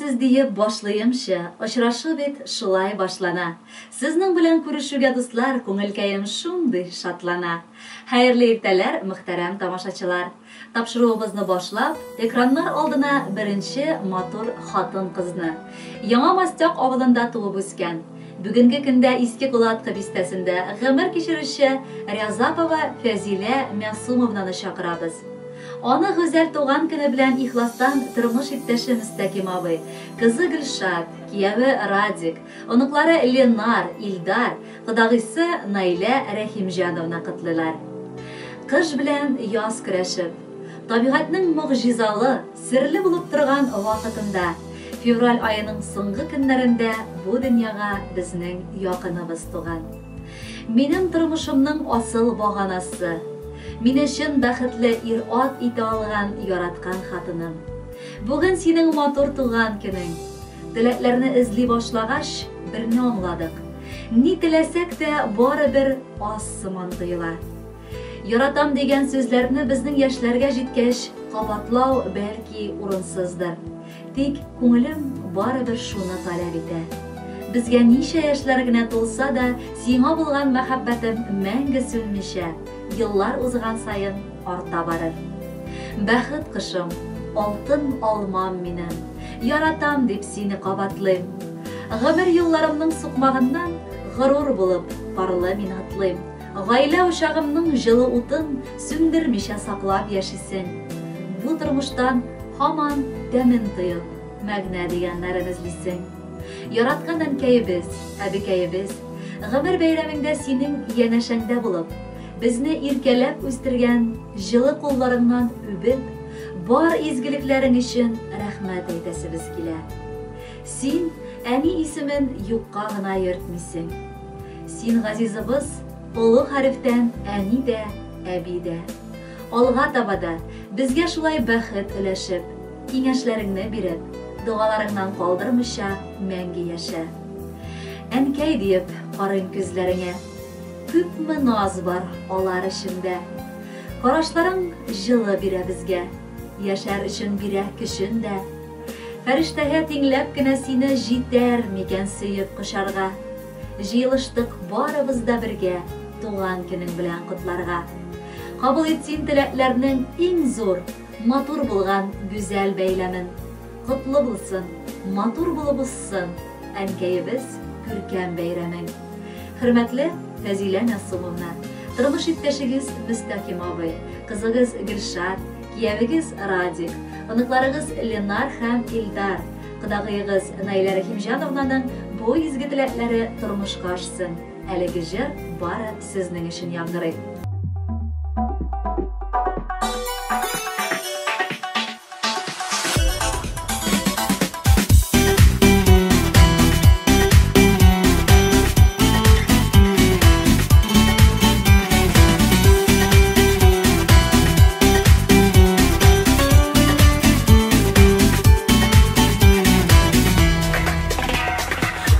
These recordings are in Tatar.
Исәнмесез диеп башлыймчы, очрашу бит шулай башлана. Сезнең белән күрешүгә, дуслар, күңелкәем шундый шатлана. Хәерле иртәләр, мөхтәрәм тамашачылар! Тапшыруыбызны башлап, экраннар алдына беренче матур хатын-кызны, Яңа Мостяк авылында туып үскән, бүгенге көндә Иске Кулаткы бистәсендә гомер кичерүче Рязапова Фәзилә Мәгъсумовнаны чакырабыз. Аны гүзәл туган көне белән ихластан тормыш иптәше Мөстәким абый, кызы Гөлшат, кияве Радик, оныклары Ленар, Илдар, кодагыйсы Наилә Рәхимҗановна котлыйлар. Кыш белән яз көрәшеп, табигатьнең могҗизалы, серле булып торган вакытында, февраль аеның соңгы көннәрендә бу дөньяга безнең якыныбыз туган. Минем тормышымның асыл баганасы, мине чын бәхетле ир-ат итә алган яраткан хатыным. Бүген синең матур туган көнең. Теләкләрне эзли башлагач, берне аңладык. Ни теләсәк тә, барыбер аз сыман тоела. Яратам дигән сүзләрне безнең яшьләргә җиткәч, кабатлау, бәлки, урынсыздыр. Тик күңелем барыбер шуны таләп итә. Безгә ничә яшьләр генә тулса да, сиңа булган мәхәббәтем мәңге сүнмичә, еллар узган саен арта барыр. Бәхет кошым, алтын алмам минем, яратам дип сине кабатлыйм. Гомер юлларымның сукмагыннан горур булып, парлы мин атлыйм. Гаилә учагымның җылы утын сүндермичә саклап яшисең. Бу тормыштан һаман тәмен тоеп, мәгънә дигәннәрен эзлисең. Яраткан әнкәебез, әбекәебез, гомер бәйрәмеңдә синең янәшәңдә булып, безне иркәләп үстергән җылы кулларыңнан үбеп, бар изгелекләрең өчен рәхмәт әйтәсебез килә. Син әни исемен юкка гына йөртмисең. Син, газизыбыз, олы хәрефтән әни дә, әби дә. Алга таба да безгә шулай бәхет өләшеп, киңәшләреңне биреп, догаларыңнан калдырмыйча мәңге яшә. Әнкәй диеп карыйм күзләреңә. Күпме наз бар алар эчендә. Карашларың җылы бирә безгә. Яшәр өчен бирә көчен дә. Фәрештәгә тиңләп кенә сине җитәр микән сөеп кочарга? Җыелыштык барыбыз да бергә туган көнең белән котларга. Кабул ит син теләкләрнең иң зур, матур булган гүзәл бәйләмен. Котлы булсын, матур булып узсын, әнкәебез күркәм бәйрәмең. Хөрмәтле Фәзилә Мәгъсумовна, тормыш иптәшегез Мөстәким абый, кызыгыз Гөлшат, киявегез Радик, оныкларыгыз Ленар һәм Илдар, кодагыегыз Наилә Рәхимҗановнаның бу изге теләкләре тормышка ашсын. Әлеге җыр бары сезнең өчен яңгырый.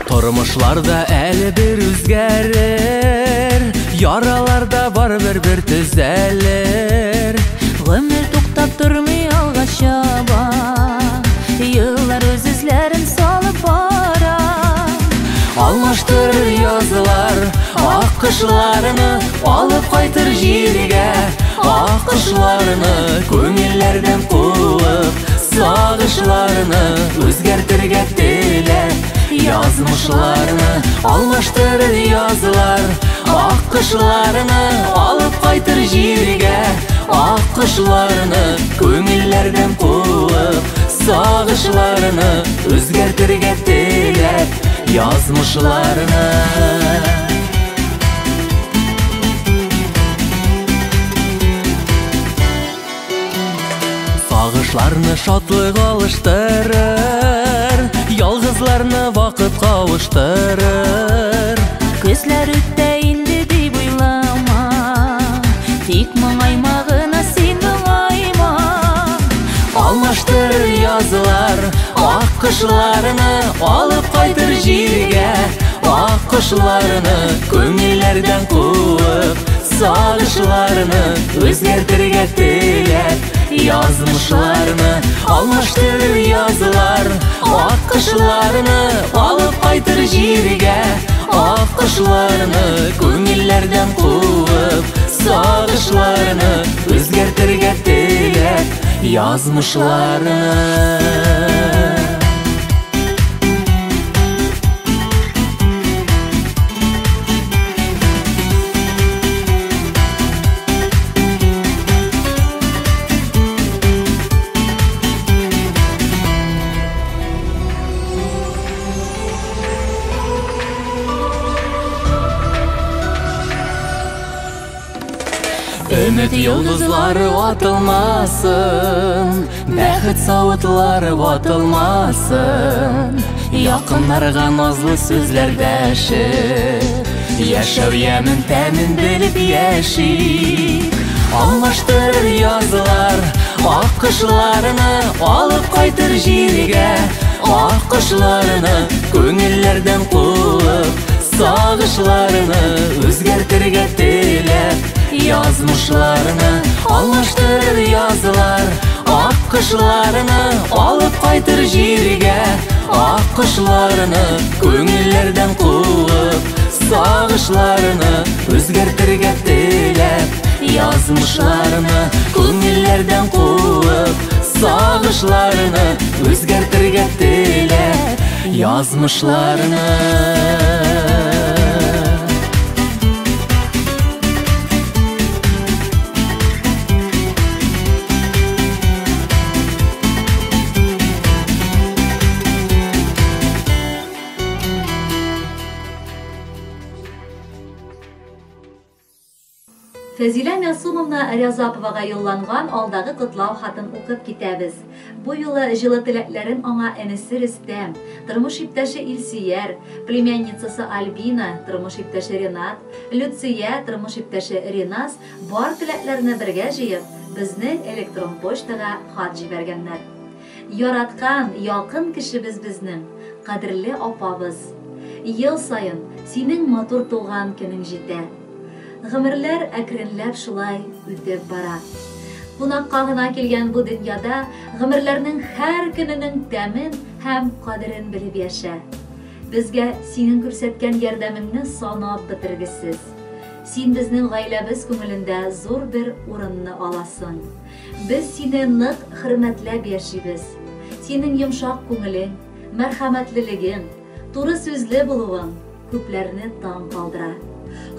Тормышларда әле бер үзгәрер, яралар да барыбер бер төзәлер. Гомер туктап тормый алга чаба, еллар үз эзләрен салып бара. Алмаштырыр язлар ак кышларны, алып кайтыр җиргә ак кошларны, күңелләрдән куып сагышларны, үзгәртергә теләп язмышларны. Алмаштырыр язлар ак кышларны, алып кайтыр җиргә ак кошларны, күңелләрдән куып сагышларны, үзгәртергә теләп язмышларны. Сагышларны шатлык алыштырыр, ялгызларны вакыт кавыштырыр. Көзләр үтә инде дип уйлама, тик моңайма гына син, моңайма. Алмаштырыр язлар ак кышларны, алып кайтыр җиргә ак кошларны, күңелләрдән куып сагышларны, үзгәртергә теләп Язмышларны алмаштырыр язлар, ак кошларны алып кайтыр җиргә. Ак кошларны күңелләрдән куып, сагышларны үзгәртергә теләп язмышларны. Өмет йолдызлары атылмасын, бәхет савытлары ватылмасын. Якыннарга назлы сүзләр дәшеп, яшәү ямен тәмен белеп яшик. Алмаштырыр язлар, ак кошларны алып кайтыр җиргә. Ак кошларны күңелләрдән куып, сагышларны үзгәртергә теләп язмышларны алмаштырыр язлар, ак кошларны алып кайтыр җиргә. Ак кошларны күңелләрдән куып, сагышларны үзгәртергә теләп язмышларны күңелләрдән куып, сагышларны үзгәртергә теләп язмышларны. Фәзилә Мәсумовна Рязаповага юлланган алдагы котлау хатын укып китәбез. Бу юлы җылы теләкләрен аңа энесе Рөстәм, тормыш иптәше Илсөяр, племянницасы Альбина, тормыш иптәше Ренат, Люция, тормыш иптәше Ренас бар теләкләрне бергә җыеп, безнең электрон почтага хат җибәргәннәр. Яраткан, якын кешебез безнең, кадерле апабыз. Ел саен синең матур туган көнең җитә. Гомерләр әкренләп шулай үтеп бара. Кунакка гына килгән бу дөньяда гомерләрнең һәр көненең тәмен һәм кадерен белеп яшә. Безгә синең күрсәткән ярдәмеңне санап бетергесез. Син безнең гаиләбез күңелендә зур бер урынны аласың. Без сине нык хөрмәтләп яшибез. Синең йомшак күңелең, мәрхәмәтлелегең, туры сүзле булуың күпләрне таң калдыра.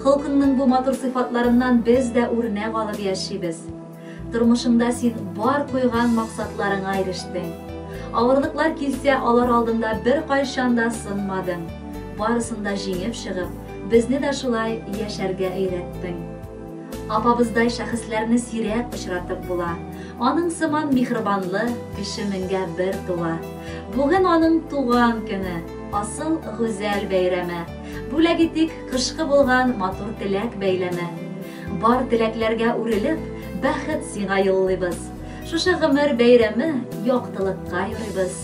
Холкыңның бу матур сыйфатларыннан без дә үрнәк алып яшибез. Тормышыңда син бар куйган максатларыңа ирештең. Авырлыклар килсә, алар алдында бер кайчан да сынмадың. Барысын да җиңеп чыгып, безне дә шулай яшәргә өйрәттең. Апабыздай шәхесләрне сирәк очратып була. Аның сыман миһербанлы кеше меңгә бер туа. Бүген аның туган көне, асыл гүзәл бәйрәме. Бүләк итик кышкы булган матур теләк бәйләме. Бар теләкләргә үрелеп, бәхет сиңа юллыйбыз. Шушы гомер бәйрәме яктылыкка юрыйбыз.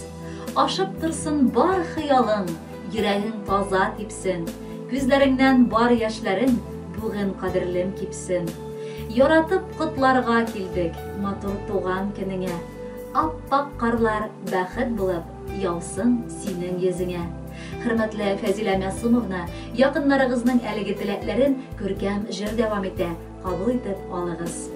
Ашып торсын бар хыялың, йөрәгең таза типсен. Күзләреңнән бар яшьләрең бүген кадерлем кипсен. Яратып котларга килдек матур туган көнеңә. Ап-ак карлар бәхет булып яусын синең йөзеңә. Хөрмәтле Фәзилә Мәсумовна, якыннарыгызның әлеге теләкләрен күркәм җыр дәвам итә. Кабул итеп алыгыз.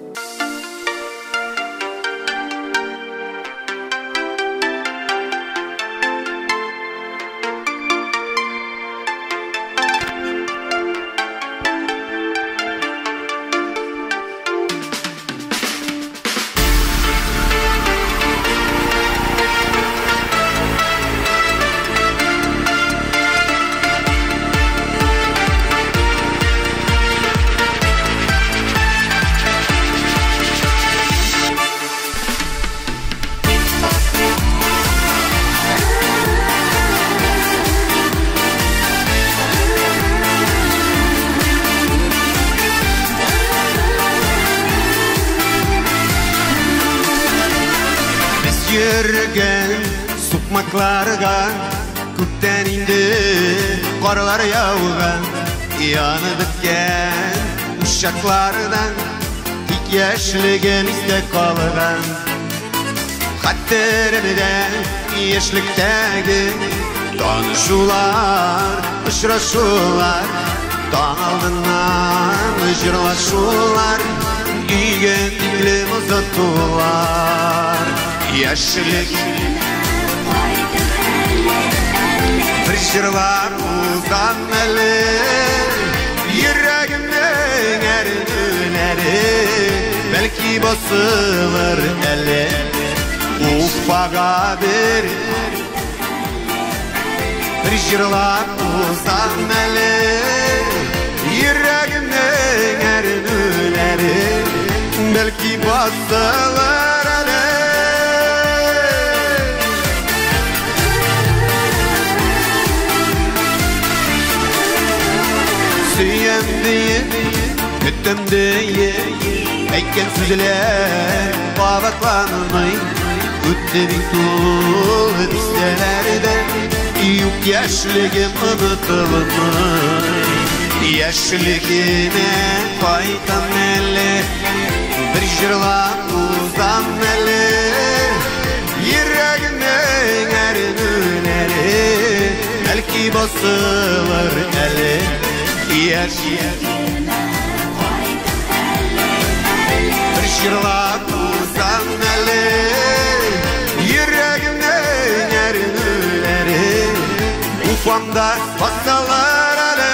Йөргән сукмакларга күптән инде карлар яуган, янып беткән учаклардан тик яшьлегем истә калган. Хәтеремдә яшьлектәге танышулар, очрашулар, таң алдыннан җырлашулар, өйгә тиклем озатулар. Яшьлек бер җырлап узам әле, йөрәгемнең әрнүләре бәлки басылыр әле. Уфага бер җырлап узам әле, йөрәгемнең әрнүләре бәлки басылыр әле. Сөям диеп, көтәм диеп, әйткән сүзләр кабатланмый. Үтте бит ул дистәләрдә, юк яшьлегем онытылмый. Яшьлегемә кайтам әле, бер җырлап узам әле, йөрәгемнең әрнүләре бәлки басылыр әле. Бер җырлап узам әле, йөрәгемнең әрнүләре Уфамда басылыр әле.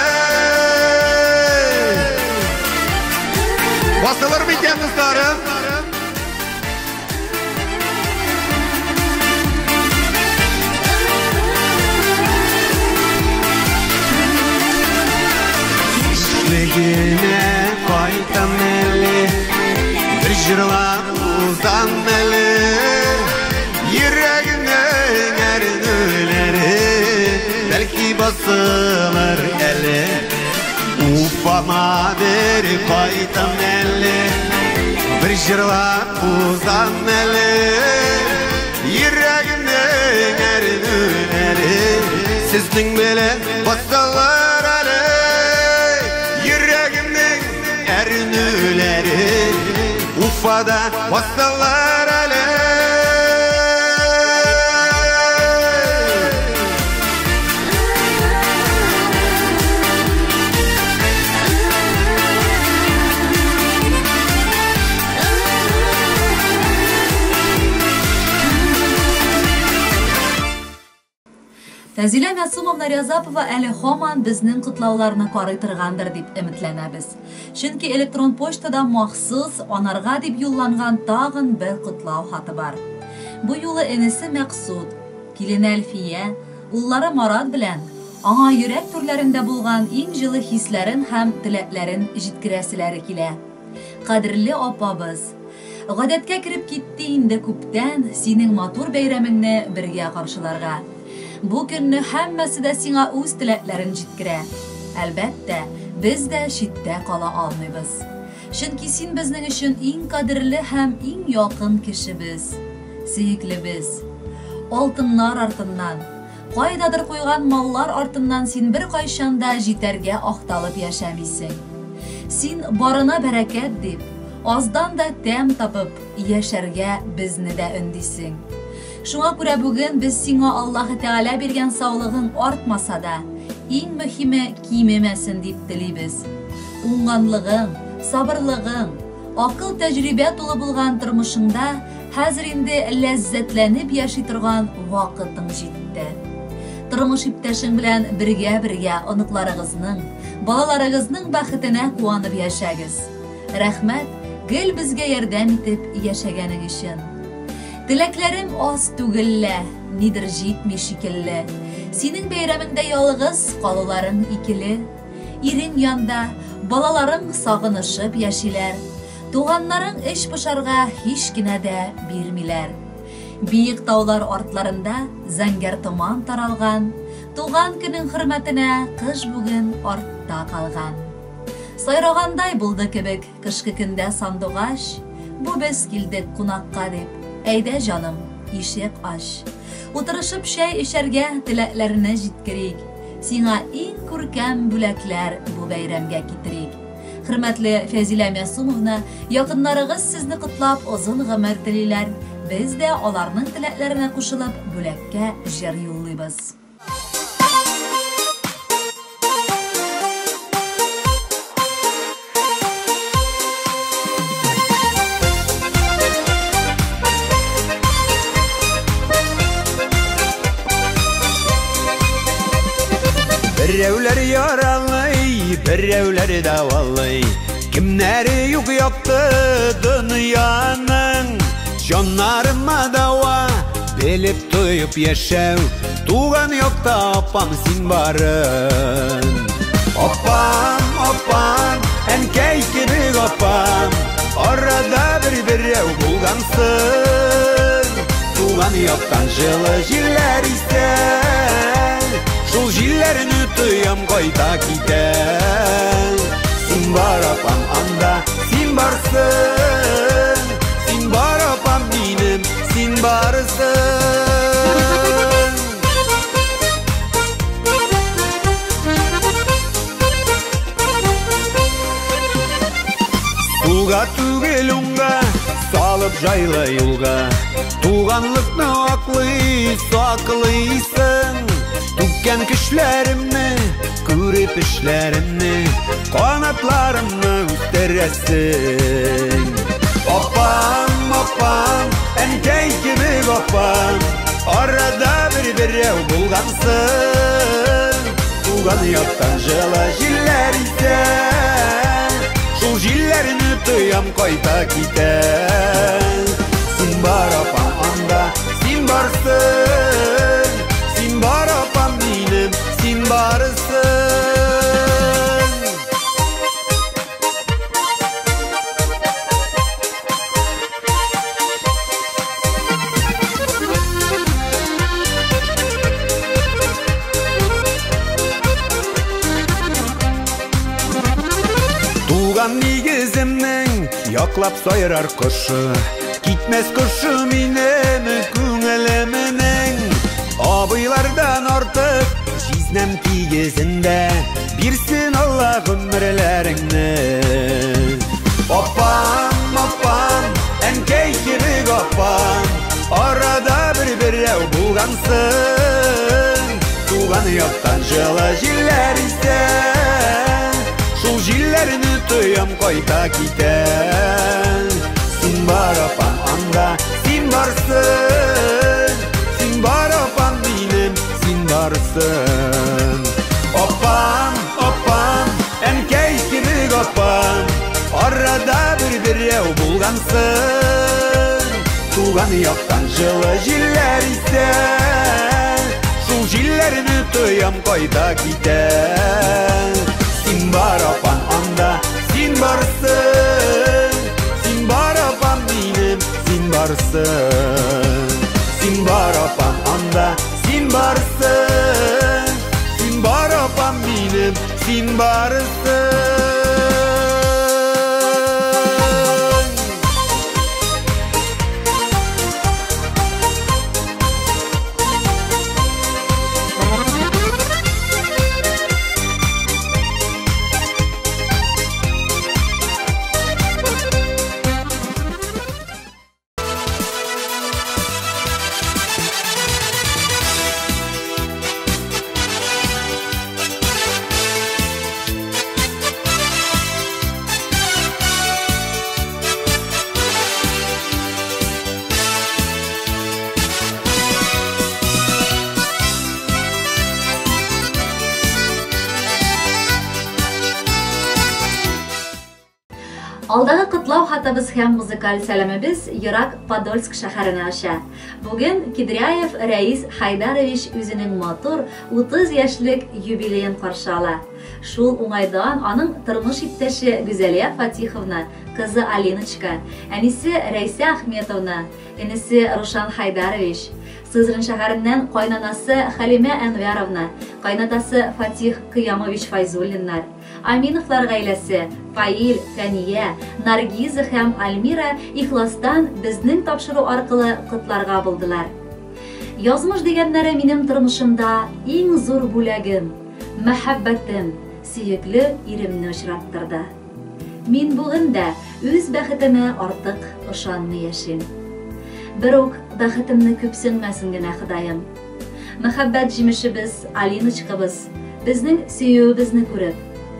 Басылыр микән, дусларым? Яшьлегемә кайтам әле, бер җырлап узам әле, йөрәгемнең әрнүләре бәлки басылыр әле. Уфама бер кайтам әле, бер җырлап узам әле, йөрәгемнең әрнүләре сезнең белән басылыр әле. Йөрәгемнең әрнүләре Уфада басылыр әле. Фәзилә Мәсумовна Рязапова әле һаман безнең котлауларны карый торгандыр дип өметләнәбез. Чөнки электрон почтада махсус анарга дип юлланган тагын бер котлау хаты бар. Бу юлы энесе Мәксуд, килене Әлфия, уллары Марат белән аңа йөрәк түрләрендә булган иң җылы хисләрен һәм теләкләрен җиткерәселәре килә. Кадерле апабыз, гадәткә кереп китте инде күптән синең матур бәйрәмеңне бергә каршыларга. Бу көнне һәммәсе дә сиңа үз теләкләрен җиткерә. Әлбәттә, без дә читтә кала алмыйбыз. Чөнки син безнең өчен иң кадерле һәм иң якын кешебез, сөеклебез. Алтыннар артыннан, кайдадыр куйган маллар артыннан син бер кайчан да җитәргә ахталып яшәмисең. Син барына бәрәкәт дип, аздан да тәм табып яшәргә безне дә өндисең. Шуңа күрә бүген без сиңа Аллаһы Тәгалә биргән саулыгың артмаса да, иң мөһиме кимемәсен дип телибез. Уңганлыгың, сабырлыгың, акыл тәҗрибә тулы булган тормышыңда хәзер инде ләззәтләнеп яши торган вакытың җитте. Тормыш иптәшең белән бергә-бергә оныкларыгызның, балаларыгызның бәхетенә куанып яшәгез. Рәхмәт, гел безгә ярдәм итеп яшәгәнең өчен. Теләкләрем аз түгел лә, нидер җитми шикелле. Синең бәйрәмеңдә ялгыз калуларың икеле. Ирең янда, балаларың сагынышып яшиләр. Туганнарың эш пошарга һич кенә дә бирмиләр. Биек таулар артларында зәңгәр томан таралган. Туган көнең хөрмәтенә кыш бүген артта калган. Сайрагандай булды кебек кышкы көндә сандугач. Бу без килдек кунакка дип. Әйдә җаным, ишек ач. Утырышып чәй эчәргә теләкләрне җиткерик. Сиңа иң күркәм бүләкләр бу бәйрәмгә китерик. Хөрмәтле Фәзилә Мәсумовна, якыннарыгыз сезне котлап озын гомер телиләр. Без дә аларның теләкләренә кушылып, бүләккә җыр юллыйбыз. Берәүләр яралый, берәүләр дәвалый. Кемнәре юк якты дөньяның. Җаннарыма дава, белеп тоеп яшәү. Туган якта апам син барын. Апам, апам, әнкәй кебек апам. Арада бер берәү булгансың. Туган яктан җылы җилләр исә. Шул җилләрне тоям кайта китә. Син бар апам анда, син барсың. Син бар апам минем, син барсың. Сулга түгел уңга, салып жайлы юлга. Туганлыкны аклый, саклыйсың. Түккән көчләремне, күреп эшләремне, канатларымны үстерәсең. Апам, апам, әнкәй кебек апам, арада бер берәү булгансың. Туган яктан җылы җилләр исә, шул җилләрне тоям кайта китә. Син бар апам анда, син барсың. Син бар апам минем, син барсың. Туган нигеземнең яклап сайрар кошы, китмәс кошы минем күңелемнең. Абыйлардан артык җизнәм тигезендә, бирсен Алла гомерләреңне. Апам, апам, әнкәй кебек апам, арада бер берәү булгансың. Туган яктан җылы җилләр исә, шул җилләрне тоям кайта китә. Син бар апам анда, син барсың. Син бар апам минем, син барсың. Апам, апам, әнкәй кебек апам, арада бер берәү булгансың. Туган яктан җылы җилләр исә, шул җилләрне тоям кайта китә. Син бар апам анда, син барсың. Син бар апам минем, син барсың. Син бар апам анда, син барсың. Син бар апам минем, син барсың. Алдагы котлау хатыбыз һәм музыкаль сәламебез ерак Подольск шәһәренә аша. Бүген Кедряев Рәис Хайдарович үзенең матур 30 яшьлек юбилеен каршы ала. Шул уңайдан аның тормыш иптәше Гүзәлия Фатиховна, кызы Алиночка, әнисе Рәйсә Ахметовна, энесе Рушан Хайдарович, Сызран шәһәреннән кайнанасы Халимә Әнвәровна, кайнатасы Фатих Кыямович Файзуллиннар, Аминовлар гаиләсе, Фаил, Фәния, Наргиза һәм Альмира ихластан безнең тапшыру аркылы котларга булдылар. Язмыш дигәннәре минем тормышымда иң зур бүләгем, мәхәббәтем, сөекле иремне очраттырды. Мин бүген дә үз бәхетемә артык ышанмый яшим. Берүк бәхетемне күпсенмәсен генә Ходаем. Мәхәббәт җимешебез, Алиночкабыз, безнең сөюебезне күреп,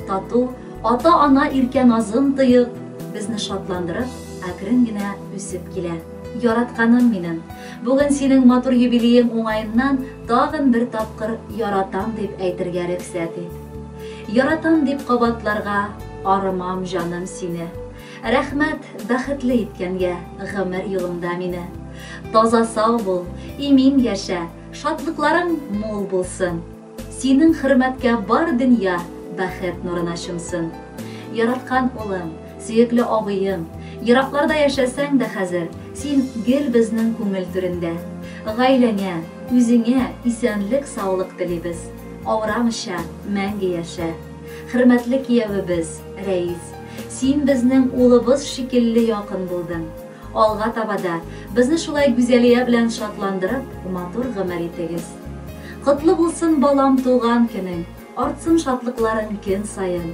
тату, ата-ана иркә назын тоеп, безне шатландырып, әкрен генә үсеп килә. Яратканым минем, бүген синең матур юбилеең уңаеннан тагын бер тапкыр яратам дип әйтергә рөхсәт ит. Яратам дип кабатларга арымам җаным сине. Рәхмәт бәхетле иткәнгә гомер юлыңда мине. Таза сау бул, имин яшә, шатлыкларың мул булсын. Синең хөрмәткә бар дөнья бәхет нурына чумсын. Яраткан улым, сөекле абыем, еракларда яшәсәң дә хәзер, син гел безнең күңел түрендә. Гаиләңә, үзеңә исәнлек саулык телибез. Авырамыйча мәңге яшә. Хөрмәтле киявебез, Рәис, син безнең улыбыз шикелле якын булдың. Алга таба да безне шулай Гүзәлия белән шатландырып, матур гомер итегез. Котлы булсын балам туган көнең, артсын шатлыкларың көн саен.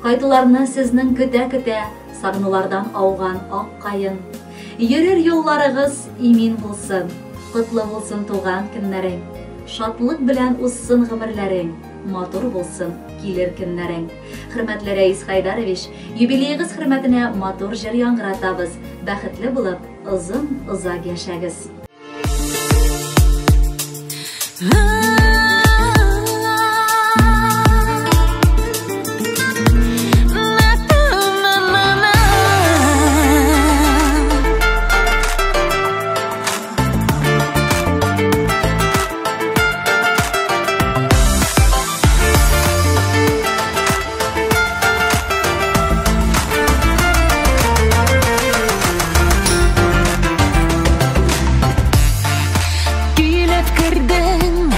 Кайтуларны сезнең көтә-көтә, сагынулардан ауган ак каен. Йөрер юлларыгыз имин булсын, котлы булсын туган көннәрең. Шатлык белән узсын гомерләрең, матур булсын килер көннәрең. Хөрмәтле Рәис Хайдарович, юбилеегыз хөрмәтенә матур җыр яңгыратабыз. Бәхетле булып, озын озак яшәгез. Килеп кердең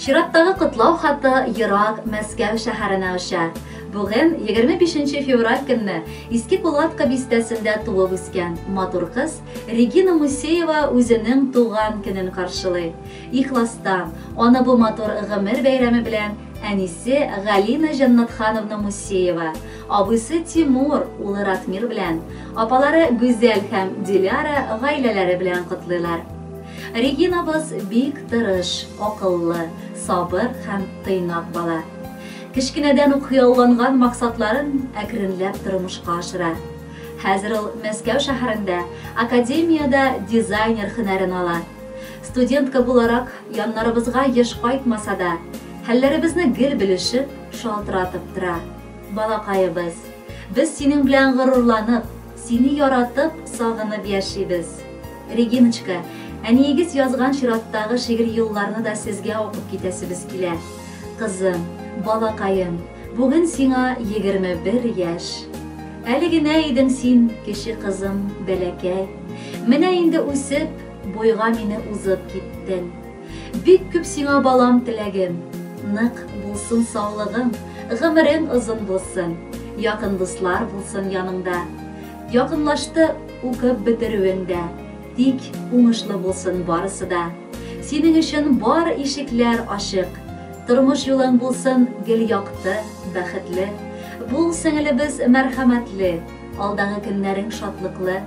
Чираттагы котлау хаты ерак Мәскәү шәһәренә оча. Бүген 25 февраль көнне Иске Кулатка бистәсендә туып үскән матур кыз Регина Мусеева үзенең туган көнен каршылый. Ихластан аны бу матур гомер бәйрәме белән әнисе Галина Җаннатхановна Мусеева, абыйсы Тимур, улы Ратмир белән, апалары Гүзәл һәм Диляра гаиләләре белән котлыйлар. Регинабыз бик тырыш, акыллы, сабыр һәм тыйнак бала. Кечкенәдән үк хыялланган максатларын әкренләп тормышка ашыра. Хәзер ул Мәскәү шәһәрендә академиядә дизайнер һөнәрен ала. Студентка буларак яннарыбызга еш кайтмаса да, хәлләребезне гел белешеп, шалтыратып тора. Балакаебыз, без синең белән горурланып, сине яратып, сагынып яшибез. Региночка, әниегез язган чираттагы шигырь юлларны да сезгә укып китәсебез килә. Кызым, балакаем, бүген сиңа 21 яшь. Әле генә идең син, кече кызым, бәләкәй. Менә инде үсеп, буйга мине узып киттең. Бик күп сиңа балам теләгем. Нык булсын саулыгың, гомерең озын булсын. Якын дуслар булсын яныңда. Якынлашты укып бетерүең дә. Тик уңышлы булсын барысы да. Синең өчен бар ишекләр ачык. Тормыш юлың булсын гел якты, бәхетле. Бул, сеңелебез, мәрхәмәтле, алдагы көннәрең шатлыклы.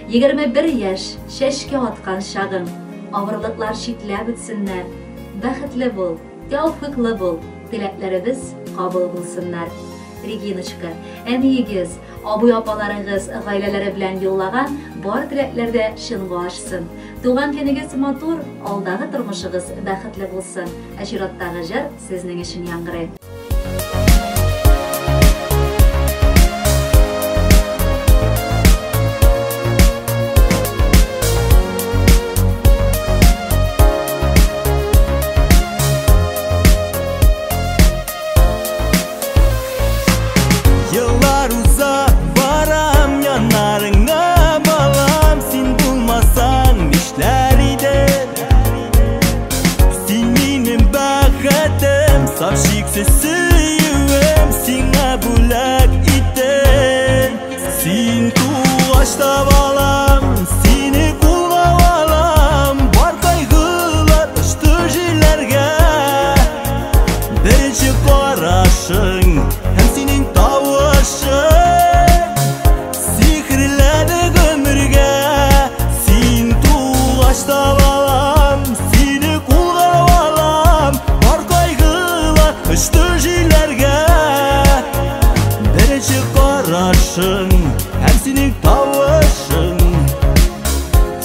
21 яшь, чәчкә аткан чагың, авырлыклар читләп үтсеннәр. Бәхетле бул, тәүфиклы бул, теләкләребез кабул булсыннар. Региночка, әниегез, абый апаларыгыз гаиләләре белән юллаган бар теләкләр дә чынга ашсын. Туган көнегез матур, алдагы тормышыгыз бәхетле булсын. Ә чираттагы җыр сезнең өчен яңгырый. Yıllar uza varam yanlarına balam, sen bulmasan işler idem. Sen benim baxtım, saf şiksiz suyum, sana bulak item. Sen tuğaçta balam, seni kulğa balam, var kaygılar uçtu jellerge. Birinci qarашың һәм синең тавышың сихерләде гомергә. Син тугач та балам, сине кулга алам, бар кайгылар очты җилләргә. Беренче карашың һәм синең тавышың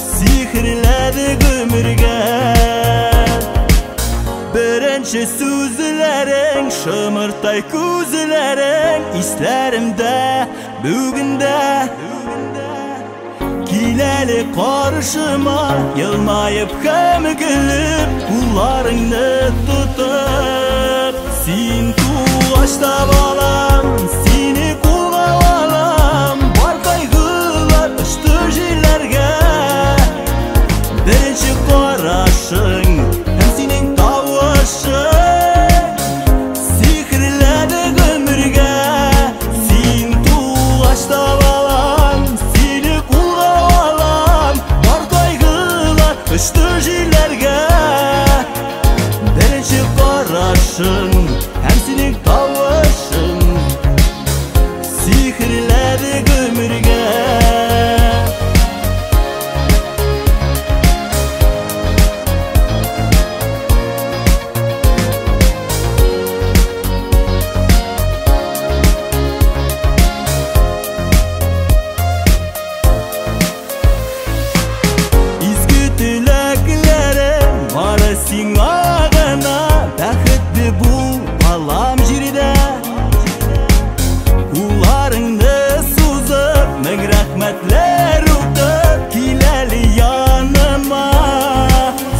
сихерләде гомергә. Беренче сүзләрең, шымыртай күзләрең исләремдә бүген дә. Кил әле каршыма, елмаеп һәм көлеп, кулларыңны тотып. Син тугач та балам, сине кулга алам, бар кайгылар очты җилләргә. Беренче карашың һәм синең тавышың сихерләде гомергә. Син тугач та балам, сине кулга алам, бар кайгылар очты җилләргә. Беренче карашың һәм синең тавышың сихерләде гомергә. Изге теләкләрем бары сиңа гына, бәхетле бул балам җирдә. Кулларыңны сузып, мең рәхмәтләр укып, кил әле яныма.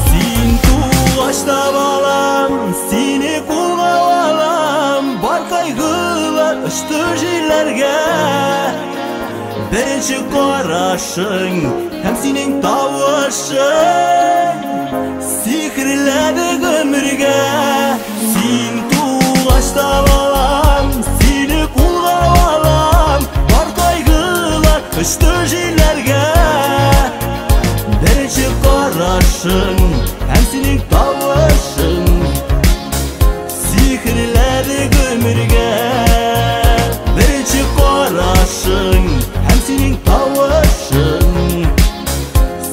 Син тугач та балам, сине кулга алам, бар кайгылар очты җилләргә. Беренче карашың һәм синең тавышың сихерләде Сихерләде гомергә. Син тугач та балам, сине кулга алам, бар кайгылар очты җилләргә. Беренче карашың һәм синең тавышың сихерләде гомергә. Беренче карашың һәм синең тавышың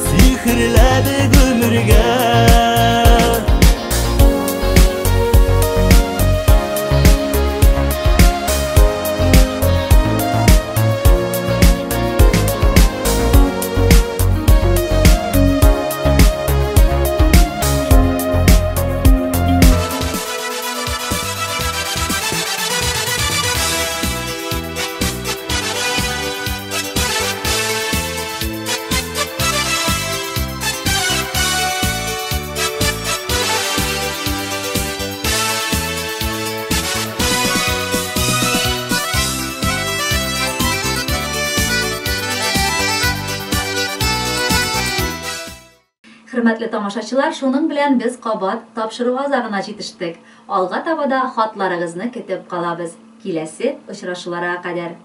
сихерләде гомергә. Хөрмәтле тамашачылар, шуның белән без кабат тапшыру азагына җитештек. Алга таба да хатларыгызны көтеп калабыз. Киләсе очрашуларга кадәр.